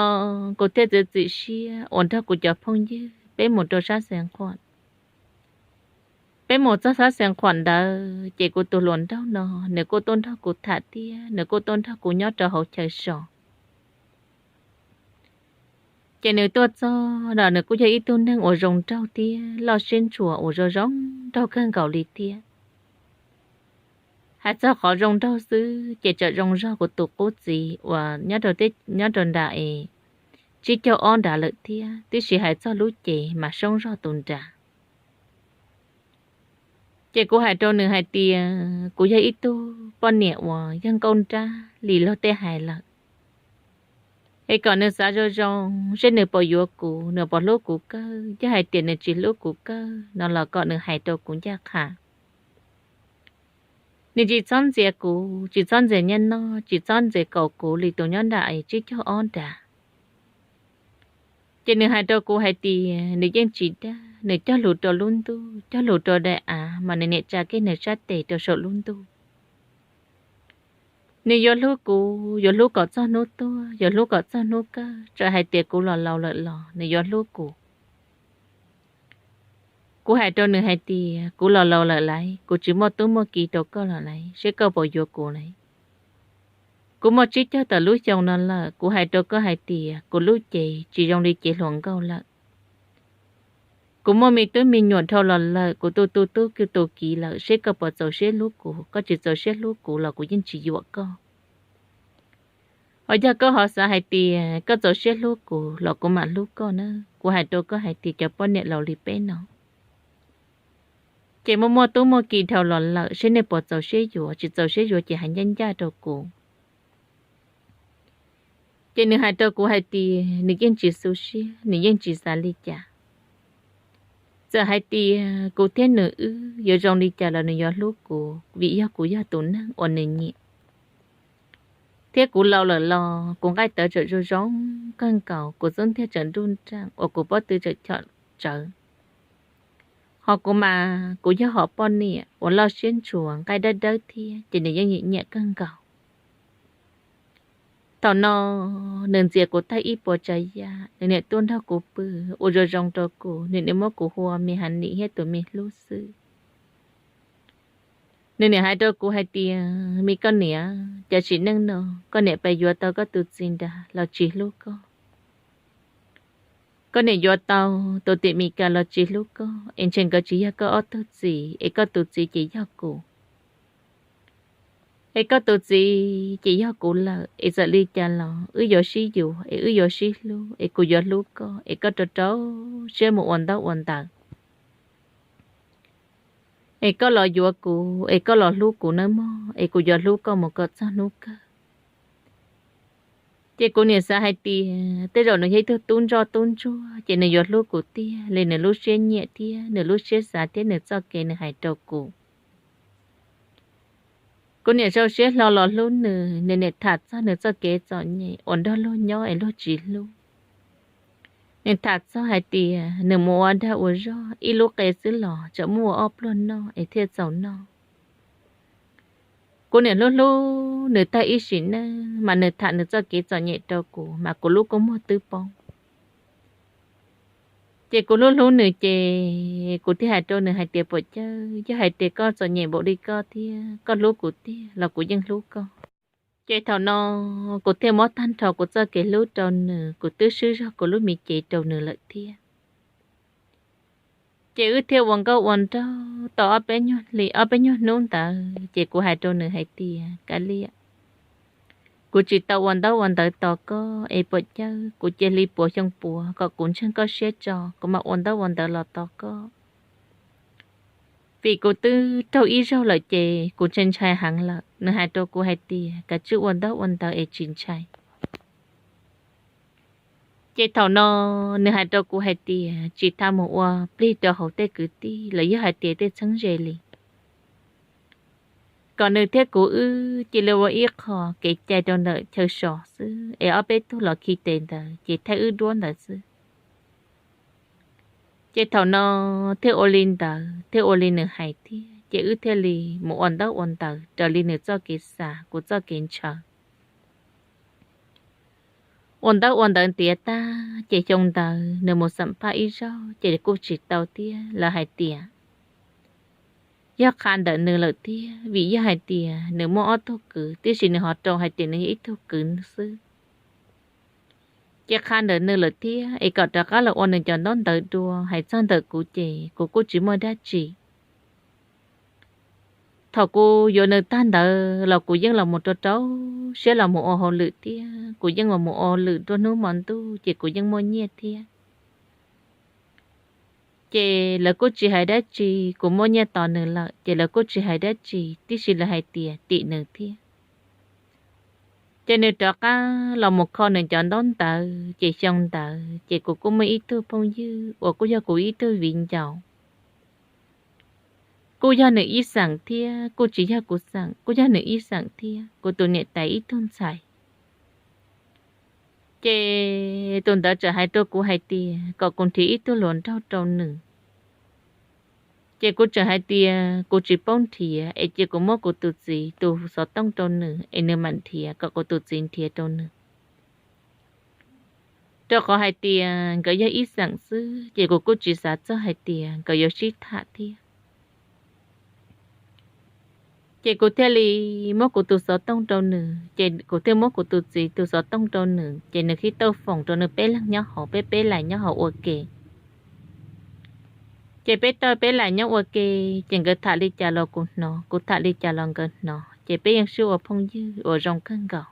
kuv thiaj txiav txim siab uas nrog kuv cov phooj ywg peb mus rau sab Xeev Khuam. Peb mus txog xab xees qhuam ntawd ces kuv tus hluas nraug no nws kuj tuaj nrog kuv tham thiab nws kuj tuaj nrog kuv nyob rau hauv chaw so. Ces nws tuaj txog los nws kuj yog ib tug neeg uas zoo nraug thiab loj siab ntshua uas zoo zoo nraug kawg nkaus li thiab. Hais txog qhov zoo nraug xwb ces tseem zoo zog kuv tus qub txiv uas nyob rau nram es tsib caug ob nrad lawm thiab, tiam sis hais txog lub cev mas soob zog tus nrad. Ces kuv hais rau nws hais tias kuv yog ib tug poj niam uas yog nkauj nrab li luag tej hais lawm, es kom nws xav zoo zoo seb nws puas yuav kuv, nws puas hlub kuv kawg. Yog hais tias nws tsis hlub kuv kawg no los kom nws hais rau kuv ncaj qha. Nws tsis txhob ntxias kuv, tsis txhob ntxias nyiaj noj, tsis txhob ntxias kaum kuv li tus nyob nram es tsib caug ob nrad. Ces nws hais rau kuv hais tias nws yeej tsis dag, nws cog lus rau lub ntuj, cog lus rau daim av mas nws niam tsa kiag nws sab tes rau saum lub ntuj. Nws yuav hlub kuv, yuav hlub kom txog hnub tuag, yuav hlub kom txog hnub kawg, txawm hais tias kuv los laus lawm los nws yuav hlub kuv. Kuv hais rau nws hais tias kuv los laus lawm lauj, kuv tsis muaj tub muaj ki rau koj lawm lauj, seb koj puas yuav kuv lauj. Kuv muaj tsib caug tawm lub xyoo no lawm, kuv hais rau koj hais tias kuv lub cev tsis zoo li cev hluas nkauj lawm. Kuv muaj me tub me nyuam dhau los lawm, kuv tu tu tub tu ki lawm, seb koj puas txaus siab hlub kuv, koj tsis txaus siab hlub kuv los kuv yeej tsis yuam koj. Ho yog koj ho xav hais tias koj txaus siab hlub kuv los kuv mam hlub koj na. Kuv hais rau koj hais tias cov poj niam laus li peb no ces muaj muaj tub muaj ki dhau los lawm, seb nej puas txaus siab yuav, tsis txaus siab yuav ces hais ncaj ncaj rau kuv. Ces nws hais rau kuv hais tias nws yeej tsis xu siab, nws yeej tsis xav li cas. Txawm hais tias kuv thiab nws wb yuav zoo li cas los nws yuav hlub kuv, vim yog kuv yog tus neeg uas nws nyiam. Thiab kuv laus lawm los kuv nqaij tawv tseem zoo zoo kawg nkaus, kuv xub ntiag tseem nruj nreej uas kuv pob tw tseem chom tsawv. Ho kuv mas kuv yog hom poj niam uas loj siab ntshua nqaij dawb dawb thiab ces nws yeej nyiam nyiam kawg nkaus. Thaum no nws ntxias kuv tag ib puas tsav yam, nws niam tuaj nrog kuv pw, ua zoo zoo rau kuv, nws niam muab kuv hu ua me ha nim thiab tus me hlub xwb. Nws niam hais rau kuv hais tias, me koj niam, cas sim neej no koj niam pes yuav tau koj tus txiv nrad los tsis hlub koj. Koj niam yuav tau tus tim Mes Kas los tsis hlub koj, es ntshe nkawd tsis yog koj ob tug txiv, es koj tus txiv ces yog kuv. Es koj tus txiv ces yog kuv lawm, es txawm li cas los wb yuav sib yuav, es wb yuav sib hlub, es kuv yuav hlub koj, es koj rau rau siab mus ua ntaub ua ntawv. Es koj los yuav kuv, es koj los hlub kuv nawb mog, es kuv yuav hlub koj mus kom txog hnub kawg. Ces kuv niam xav hais tias tej zaum nws yog ib tug tub ntsoj tub ntsuag, ces nws yuav hlub kuv tiag li nws lub siab nyiam thiab nws lub siab xav thiab nws txoj kev nws hais rau kuv. Kuv niam sau siab hlo los hlub nws, nws niam tham txog nws txoj kev txom nyem uas nrog luag nyob es luag tsis hlub. Nws tham txog hais tias nws mus ua dag ua zog ib lub qe xwb los tseem muaj ua ob pluag noj es thiaj txaus noj. Kuv niam hlub hlub nws tag ib sim neej mas nws tham nws txoj kev txom nyem rau kuv mas kuv lub kua muag twb poob. Ces kuv hlub hlub nws ces kuv thiaj hais rau nws hais tias puas cawj, yog hais tias koj txom nyem npaum li koj thiab koj hlub kuv tiag los kuv yeej hlub koj. Ces thaum no kuv thiaj muab tag nrho kuv txoj kev hlub rau nws, kuv twb swb zog kuv lub me cev rau nws lawm thiab. Ces wb thiaj ua nkauj ua nraug tau ob peb nyuag hli, ob peb nyuag hnub ntawd ces kuv hais rau nws hais tias, Kav liam, kuv tsis tau ua ntaub ua ntawv tos koj es puas cawj, kuv cia li puas xyoo puav kom kuv ntseeg koj siab tso kuv mam ua ntaub ua ntawv los tos koj. Vim kuv twb raug ib zaug lawm ces kuv ntshai ntshai heev lawm. Nws hais rau kuv hais tias, Kav tsij ua ntaub ua ntawv es tsis ntshai. Ces thaum no nws hais rau kuv hais tias tsis tau mus ua plig rau hauv tej kwv tij los yog hais tias tej txheeb ze li, kom nws thiab kuv wb cia li ua ib qho kev cai rau ntawm chaw so xwb es ob peb tug los khi tes ntawd ces thaij wb duab ntawd xwb. Ces thaum no thiaj ua li ntawd, thiaj ua li nws hais thiab ces wb thiaj li mus ua ntaub ua ntawv raws li nws txoj kev xav kuv txoj kev ntshaw. Ua ntaub ua ntawv ntiav tag ces xyoo ntawd nws mus xam phaj ib zaug ces kuj tsis tau thiab. Lawv hais tias yog qha ntawm nws lawm thiab, vim yog hais tias nws muaj ob tug kwv, tiam sis nws ho rau hais tias nws yog ib tug kwv xwb. Ces qha ntawm nws lawm thiab, es kom rov qab los ua nws cov ntaub ntawv dua. Hais txog ntawm kuv ces kuv kuj tsis muaj dab tsi. Thaum kuv yuav nws tag ntawd los kuv yeej los mus rau rau siab los mus ua hauj lwm thiab, kuv yeej los mus ua lwm nruab hnub hmo ntuj ces kuv yeej muaj nyiaj thiab. Ces lawv kuj tsis hais dab tsi, kuv muaj nyiaj tos nws lawm ces lawv kuj tsis hais dab tsi, tiam sis lawv hais tias tim nws thiab. Ces nws rov qab los mus kho nws cov ntaub ntawv, ces xyoo ntawd ces kuv kuj muaj ib tug phooj ywg uas kuj yog kuv ib tug viv ncaus, kuj yog nws ib xeem thiab, kuj tsis yog kuv xeem, kuj yog nws ib xeem thiab, kuv tus niam tais ib tug ntxhais. Ces tus ntawd txawm hais rau kuv hais tias kom kuv nrhiav ib tug hluas nraug rau nws. Ces kuv tseem hais tias kuv tsis paub nrhiav, es cia kuv muab kuv tus txiv tus xov tooj rau nws es nws mam nrhiav, kom kuv tus txiv nrhiav rau nws. Rau qhov hais tias nkawd yog ib xeem xwb, ces kuv kuj tsis xav txog hais tias nkawd yuav sib tham thiab. Ces kuv thiaj li muab kuv tus xov tooj rau nws, ces kuv thiaj muab kuv tus txiv tus xov tooj rau nws, ces nws thiaj tau foom rau nws peb leeg nyob hauv, peb peb lam nyob hauv ua ke. Ces peb tau peb lam nyob ua ke, ces nkawd tham li cas los kuv hnov, kuv tham li cas los nkawd hnov, ces peb yeej sib ua phooj ywg uas zoo kawg nkaus.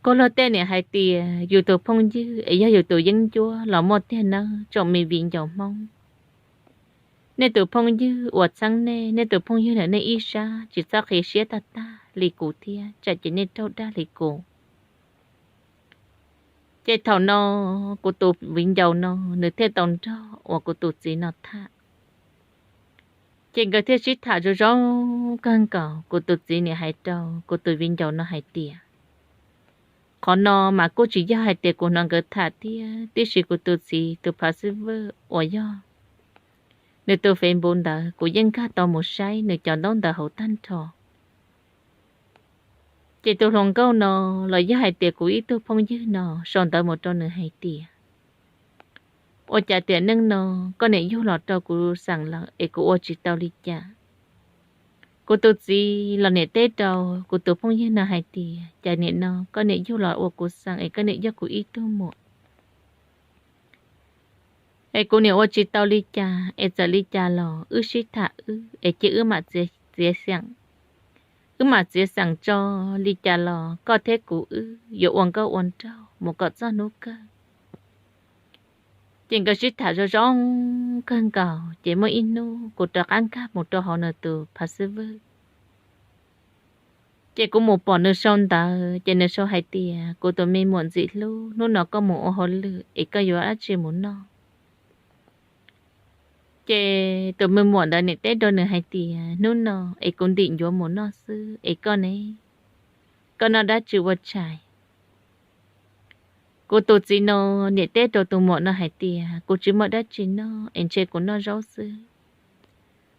Kuj luag tej niam hais tias yus tus phooj ywg es yog yus tus yeeb ncuab los muaj tiag nawb tsoom me viv ncaus Hmoob. Nej tus phooj ywg uas txheeb nej, nej tus phooj ywg ntawm nej ib sab tsis txhob qhia siab tag tag li kuv thiab, tsam ces nej raug dag li kuv. Ces thaum no kuv tus viv ncaus no nws thiaj tau nrog uas kuv tus txiv no tham. Ces nkawd thiaj sib tham zoo zoo kawg nkaus, kuv tus txiv nim hais rau kuv tus viv ncaus no hais tias, qhov no mas kuj tsis yog hais tias kuv hnov nkawd tham thiab, tiam sis kuv tus txiv tus phav xib vwj uas yog nws tus Facebook ntawd kuv yeej nkag tau mus saib nws cov ntaub ntawv hauv tag nrho. Ces tus hluas nkauj no los yog hais tias kuv ib tug phooj ywg no sau ntawv mus rau nws hais tias, ua cas tiam neej no koj niam yug los rau kuv xeem lawm es kuv ua tsis tau li cas. Kuv tus txiv los niam teb rau kuv tus phooj ywg no hais tias, cas nim no koj niam yug los ua kuv xeem es koj niam yog kuv ib tug muam es kuv niam ua tsis tau li cas, es txawm li cas los wb sib tham wb es cia wb mam txiav xeem, wb mam txiav xeem tso, li cas los koj thiab kuv wb yuav ua nkauj ua nraug mus kom txog hnub kawg. Ces nkawd sib tham zoo zoo kawg nkaus, ces muaj ib hnub kuv rov qab nkag mus rau hauv nws tus phav xib vwj. Ces kuv mus pom nws sau ntawv, ces nws sau hais tias, kuv tus me muam ntxim hlub, hnub no koj mus ua hauj lwm es koj yuav dab tsi mus noj? Ces tus me muam ntawd niam teb rau nws hais tias, hnub no es kuv ntim ncuav mus noj xwb es koj ne, koj noj dab tsi ua tshais? Kuv tus txiv no niam teb rau tus muam no hais tias, kuv tsis muaj dab tsi noj es ntshe kuv noj zaub xwb.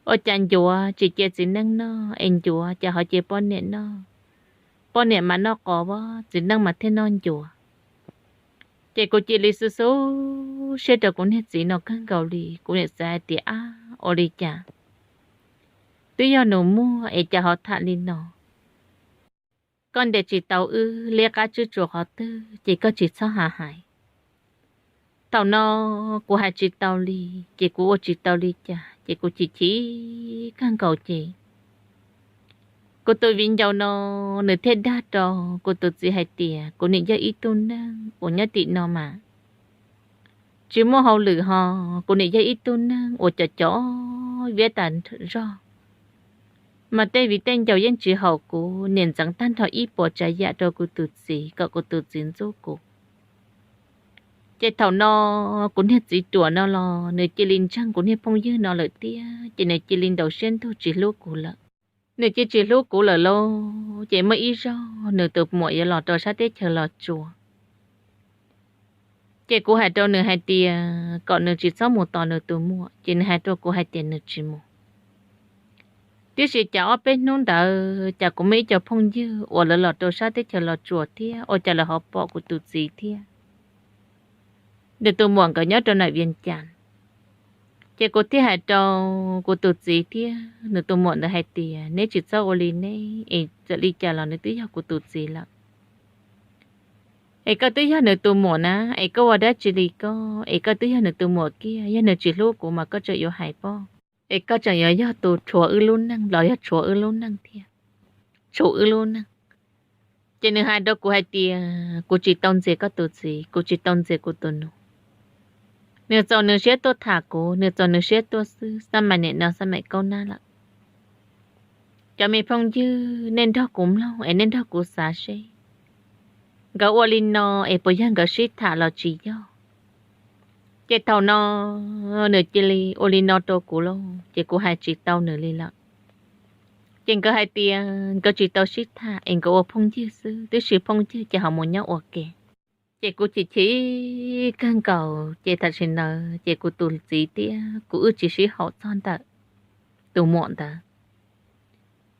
Ua cas ncuav tsis cia txiv neej noj es ncuav cas ho cia poj niam noj? Poj niam mas noj qos, txiv neej mas thiaj noj ncuav. Ces kuv cia li xu xu siab rau kuv niag txiv no kawg nkaus li, kuv niam xav hais tias, ab, ua li cas twb yog nus muag es cas ho tham li no? Koj ntes tsis tau wb, liab qab tswb tsuas qhov twg ces koj tsis txhob ha hais. Thaum no kuv hais tsis tau li, ces kuv ua tsis tau li cas ces kuv chim chim kawg nkaus ces kuv tus viv ncaus no nws thiaj dag rau kuv tus txiv hais tias, kuv niam yog ib tug neeg uas nyob tim no mas tsis muaj hauj lwm ho, kuv niam yog ib tug neeg uas cov cov viab tas zog, mas tej viv tej ncaus yeej tsis haum kuv, niam ntxeev tag nrho ib puas tsav yam rau kuv tus txiv kom kuv tus txiv ntxub kuv. Ces thaum no kuv niag txiv ruam no los nws cia li ntseeg kuv niag phooj ywg no lawm thiab, ces nws cia li ntaus siab ntug tsis hlub kuv lawm. Nws cia tsis hlub kuv lawm lauj, ces muaj ib zaug nws tus muam yuav los rau sab teb chaws Los Tsuas, ces kuv hais rau nws hais tias kom nws tsis txhob mus tos nws tus muam, ces nws hais rau kuv hais tias nws tsis mus. Tiam sis cas ob peb hnub ntawd cas kuv muaj ib co phooj ywg uas lawv los rau sab teb chaws Los Tsuas thiab ua cas lawv ho pom kuv tus txiv thiab nws tus muam nkawd nyob rau ntawm Vias Cas. Ces kuv thiaj hais rau kuv tus txiv thiab nws tus muam ntawd hais tias, neb tsis txhob ua li neb es, txawm li cas los nws twb yog kuv tus txiv lawm. Es koj twb yog nws tus muam na, es koj ua dab tsi li koj, es koj twb yog nws tus muam kiag, yog nws tsis hlub kuv mas koj tseem yuav hais pob, es koj tseem yuav yog tus rhuav wb lub neej los yog rhuav wb lub neej thiab, tshum wb lub neej. Ces nws hais rau kuv hais tias, kuv tsis tau ntxias koj tus txiv, kuv tsis tau ntxias kuv tus nus. Nws txaus nws siab tuaj tham kuv, nws txaus nws siab tuaj xwb, xab mais niam no xab mais kaub nab lawm. Cov me phooj ywg, nej nrog kuv mloog es nej nrog kuv xav seb nkawd ua li no es puas yog nkawd sib tham los tsis yog. Ces thaum no nws cia li ua li no rau kuv lauj, ces kuv hais tsis tau nws li lawm. Ces nkawd hais tias nkawd tsis tau sib tham es nkawd ua phooj ywg xwb, twb tsis phooj ywg ces ho mus nyob ua ke. Ces kuv chim chim kawg nkaus, ces tam sim ntawd ces kuv tus txiv thiab kuv wb tsis sib haum txog ntawm tus muam ntawd.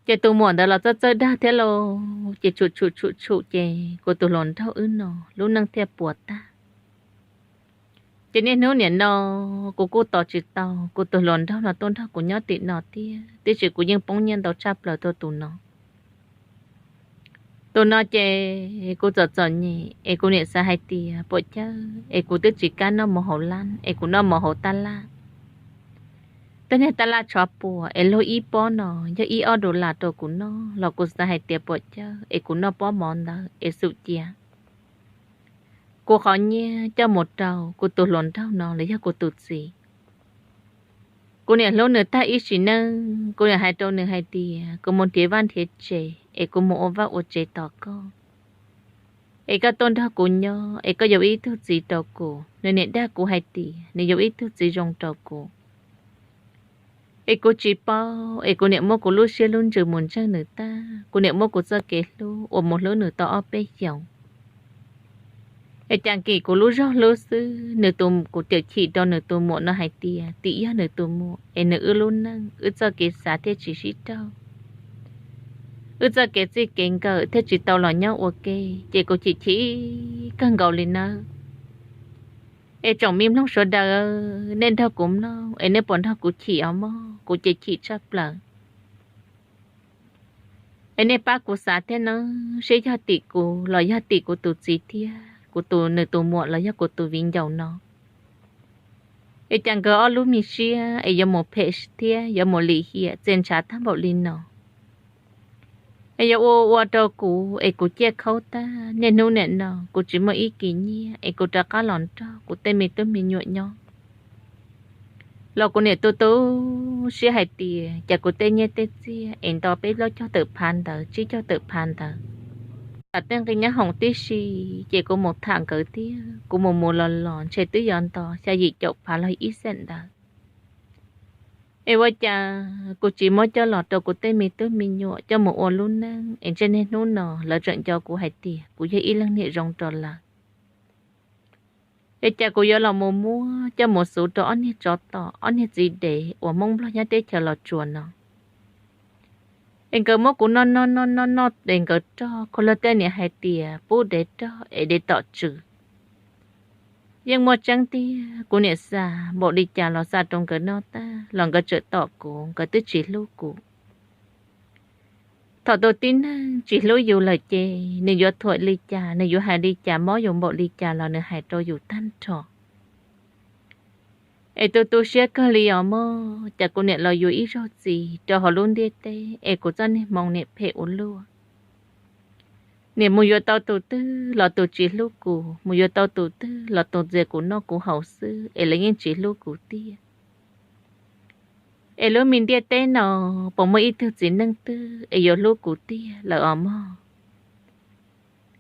Ces tus muam ntawd los txawj txawj dag thiab lauj, ces tshum tshum tshum tshum ces kuv tus hluas nraug wb no lub neej thiaj puas tag. Ces niaj hnub niam no kuv kuj tos tsis tau kuv tus hluas nraug no tuaj nrog kuv nyob tim no thiab, tiam sis kuv yeej poob nyiaj ntau tshaj plaws rau tus no. Tus no ces kuv txom txom nyem es kuv niam xav hais tias puam chawj es kuv twb tsis kam noj mov hauv lab es kuv noj mov hauv tab laj. Tej niag tab laj tshav puam es luag ib pob no yog ib ob dollar rau kuv noj los kuv xav hais tias puam chawj es kuv noj pob mov ntawd es xum cia kuv qhov nyiaj coj mus rau kuv tus hluas nraug no los yog kuv tus txiv. Kuv niam hlub nws tag ib sim neej, kuv niam hais rau nws hais tias kuv mus nrhiav vaj nrhiav tsev es kuv mus ua vaj ua tsev tos koj, es koj tuaj nrog kuv nyob es koj yuav ib tug txiv rau kuv. Nws niam dag kuv hais tias nws yuav ib tug txiv zoo rau kuv. Es kuv tsis paub, es kuv niam muab kuv lub siab lub ntsws mus ntseeg nws tag, kuv niam muab kuv txoj kev hlub uas mus hlub nws tau ob peb xyoos. Es cas kim kuv lub zog hlub xwb, nws tus, kuv thiaj chim rau nws tus muam no hais tias tim yog nws tus muam es nws wb lub neej wb txoj kev xav thiaj tsis sib raug, wb txoj kev txij kev nkawm thiaj tsis tau los nyob ua ke, ces kuv chim chim kawg nkaus li nawb. Es tsoom me mloog sawv daws, nej nrog kuv mloog es nej puas nrog kuv chim os mog? Kuv ces chim tshaj plaws. Es nej pab kuv xav thiab nawb, seb yog tim kuv los yog tim kuv tus txiv thiab kuv tus, nws tus muam los yog kuv tus viv ncaus no, es cas nkawd ob lub me siab es yuav mus phem thiab yuav mus lim hiam txia ntshav tag npaum li no. Es yuav ua ua rau kuv es kuv ciaj khaub tag, niaj hnub niam no kuv tsis muaj ib kis nyiaj es kuv rov qab los nrog kuv tej me tub me nyuam nyob. Los kuv niam tu tu siab hais tias cas kuv tej nyiaj tej txiaj es nto peb plaub caug tawm phav ntawd tsib caug tawm phav ntawd, tam tej nqi nyob hoom tib si, ces kuv mus tham nkawd thiab kuv mus mus los los ntshe twb yuav nto xya yim caum phav los ib xeem ntawd. Es ua cas kuv tsis muab coj los rau kuv tej me tub me nyuam coj mus ua lub neej es ntshe niaj hnub no lawv tseem nco kuv hais tias kuv yog ib leej niam zoo rau lawv. Es cas kuv yuav los mus muab coj mus xuv rau ob niag tsov tom ob niag txiv dev uas Hmoob Nplog nyob teb chaws Los Tsuas no. Es nkawd muab kuv noj noj noj noj noj es nkawd rog, khuv luag tej niam hais tias pub dev rog es dev tom tswm. Yeej muaj tseeb tiag, kuv niam xa npaum li cas los xa rau nkawd noj tag los nkawd tseem tom kuv, nkawd twb tsis hlub kuv. Thaum tus tib neeg tsis hlub yus lawm ces nws yuav thuam li cas, nws yuav hais li cas, mob yus npaum li cas los nws hais rau yus tag nrho. Es tu tu siab kawg li os mog, cas kuv niam los yuav ib zaug txiv rau hauv lub ntiaj teb es kuv txoj niag hmoov niam phem ua luaj. Niam mus yuav tau tus twg los tus tsis hlub kuv, mus yuav tau tus twg los tus ntxias kuv noj kuv haus xwb es lawv yeej tsis hlub kuv tiag. Es lub me ntiaj teb no puas muaj ib tug txiv neej twg es yuav hlub kuv tiag lawm os mog?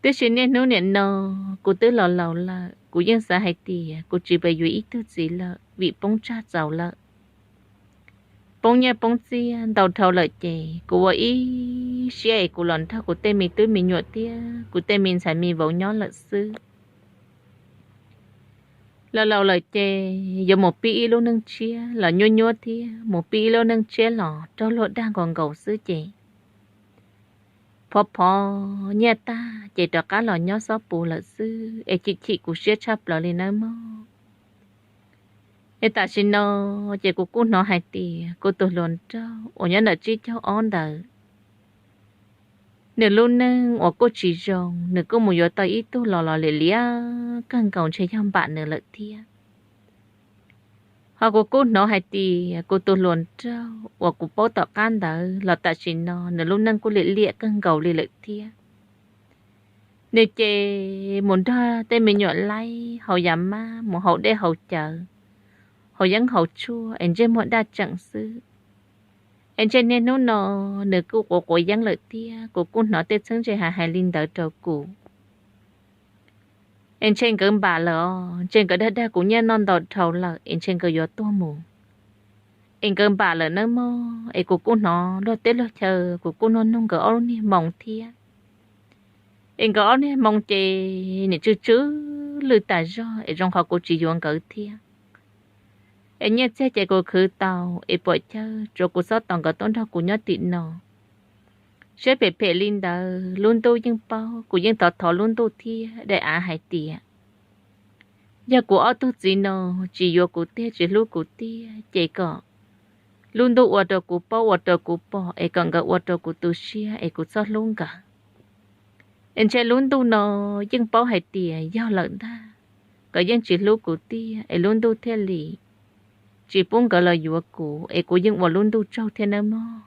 Tiam sis niaj hnub niam no kuv twb los laus lawm, kuv yeej xav hais tias kuv tsis pab yuav ib tug txiv lawm vim poob tsag txaus lawm. Poob nyiaj poob txiaj ntau dhau lawm ces kuv ua ib siab es kuv los nrog kuv tej me tub me nyuam thiab kuv tej me ntxhais me vauv nyob lawm xwb. Los laus lawm ces yuav mus pib ib lub neej tshiab los nyuaj nyuaj thiab, mus pib ib lub neej tshiab los raug luag dag nkaus nkaus xwb ces phov phov nyiaj tag ces rov qab los nyob xob pus lawm xwb es chim chim kuv siab tshaj plaws li nawb mog. Es tam sim no ces kuv kuj hnov hais tias kuv tus hluas nraug uas nyob ntawm tsib caug ob ntawd, nws lub neej uas kuj tsis zoo, nws kuj mus yuav tau ib tug los los liam liam kawg nkaus ntshe yog npam nws lawm thiab. Ho kuv kuj hnov hais tias kuv tus hluas nraug uas kuv paub tom qab ntawd los tam sim no nws lub neej kuj liam liam kawg nkaus li lawm thiab. Nws ces mus nrog tej me nyuam laib haus yas mab, mus haus dej haus cawv, haus yeeb haus tshuaj es ntsej muag daj tseem xwb. Es ntshe niaj hnub no nws kuj quav quav yeeb lawm thiab, kuv kuj hnov tej txheeb ze hais hais li ntawd rau kuv. Es ntshe nkawd npam lawm os, ntshe nkawd dag dag kuv nyiaj noj ntau dhau lawm es ntshe nkawd yuav tuag mus. Es nkawd npam lawm nawb mog, es kuv kuj hnov luag teb luag chaw, kuv kuj nug nug nkawd ob lub niag hmoo thiab. Es nkawd ob niag hmoo ces nim tsw tsw lwj tas zog es zoo qhov kuv tsis yuav nkawd thiab. Es nyiaj txiag ces kuv khwv tau, es puam chawj tsuav kuv txhob tos nkawd tuaj nrog kuv nyob tim no. Siab phem phem li ntawd, lub ntuj yeej paub, kuv yeej thov thov lub ntuj thiab daim av hais tias yog kuv ob tug txiv no tsis yuav kuv tiag, tsis hlub kuv tiag, ces kom lub ntuj ua rau kuv paub, ua rau kuv pom, es kom nkawd ua rau kuv tu siab es kuv txhob hlub nkawd. Es ntshe lub ntuj no yeej paub hais tias yog lawm ntag, nkawd yeej tsis hlub kuv tiag, es lub ntuj thiaj li tsis pub nkawd los yuav kuv, es kuv yeej ua lub ntuj tsaug thiab nawb mog.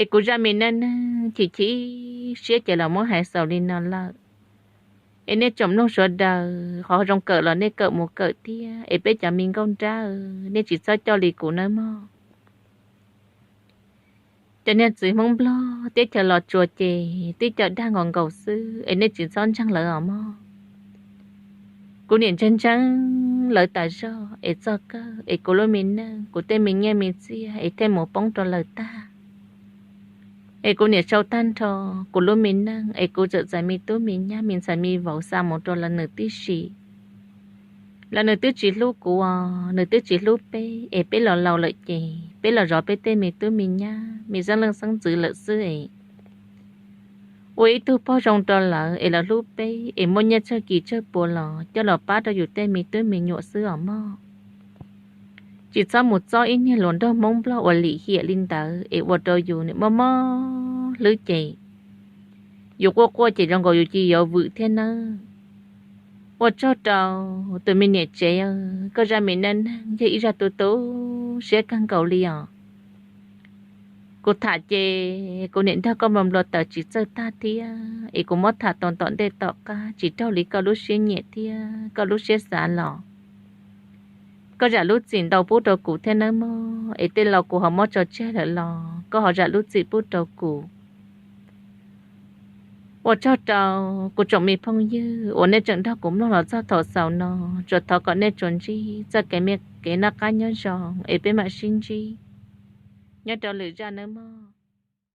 Es kuv zaj me neej neeg chim chim siab ces los muab hais xaus li no lawm. Es nej tsoom mloog sawv daws, qhov zoo kawm los nej kawm mus kawm thiab, es peb cov me nkauj nrab, nej tsis txhob coj li kuv nawb mog. Cov niag txiv Hmoob Nplog teb chaws Los Tsuas ces twb coj dag nkaus nkaus xwb, es nej tsis txhob ntseeg lawv os mog. Kuv niam ntseeg ntseeg lawv tas zog, es txog kawg es kuv lub me neej, kuv tej me nyiaj me txiag es thiaj mus poob rau lawv tag. Es kuv niam sau tag nrho kuv lub me neej, es kuv txawm txais me tub me nyab, me ntxhais me vauv xa mus rau lawv nws tib si. Lawv nws twb tsis hlub kuv, nws twb tsis hlub peb, es peb los laus lawm ces peb los zov peb tej me tub me nyab, me xeeb leej xeeb ntxwv lawm xwb es ua ib tug pog zoo rau lawv es lawv hlub peb, es muaj nyiaj tsawg kis tsawg puas los coj los pab rau yus tej me tub me nyuam xwb os mog. Tsis txhob mus txob ib niag hluas nraug Hmoob Nplog uas lim hiam li ntawd es ua rau yus nim mob mob hlwb ces yus quaj quaj ces zoo nkaus yus cia yuav vwm thiab nawb. Ua tsaug rau tus me niam tsev, koj zaj me neej neeg yog ib zaj tu tu siab kawg nkaus li os. Kuv tham ces kuv niam nrog koj npau npau taws tsis txawj tag thiab, es kuv muab tham tau tom ntej tom qab tsis raug li koj lub siab nyiam thiab koj lub siab xav los. Koj zam lub txim ntau pub rau kuv thiab nawb mog, es tej laus kuv ho muab tso tseg lawm los koj ho zam lub txim pub rau kuv. Ua tsaug rau kuv tsoom me phooj ywg uas nej tseem nrog kuv mloog los txog thaum xaus no, tsuas thov kom nej tsuas ntsib txoj kev me kev noj qab nyob zoo, es peb mam sib ntsib nyob rau lwm zaj nawb mog.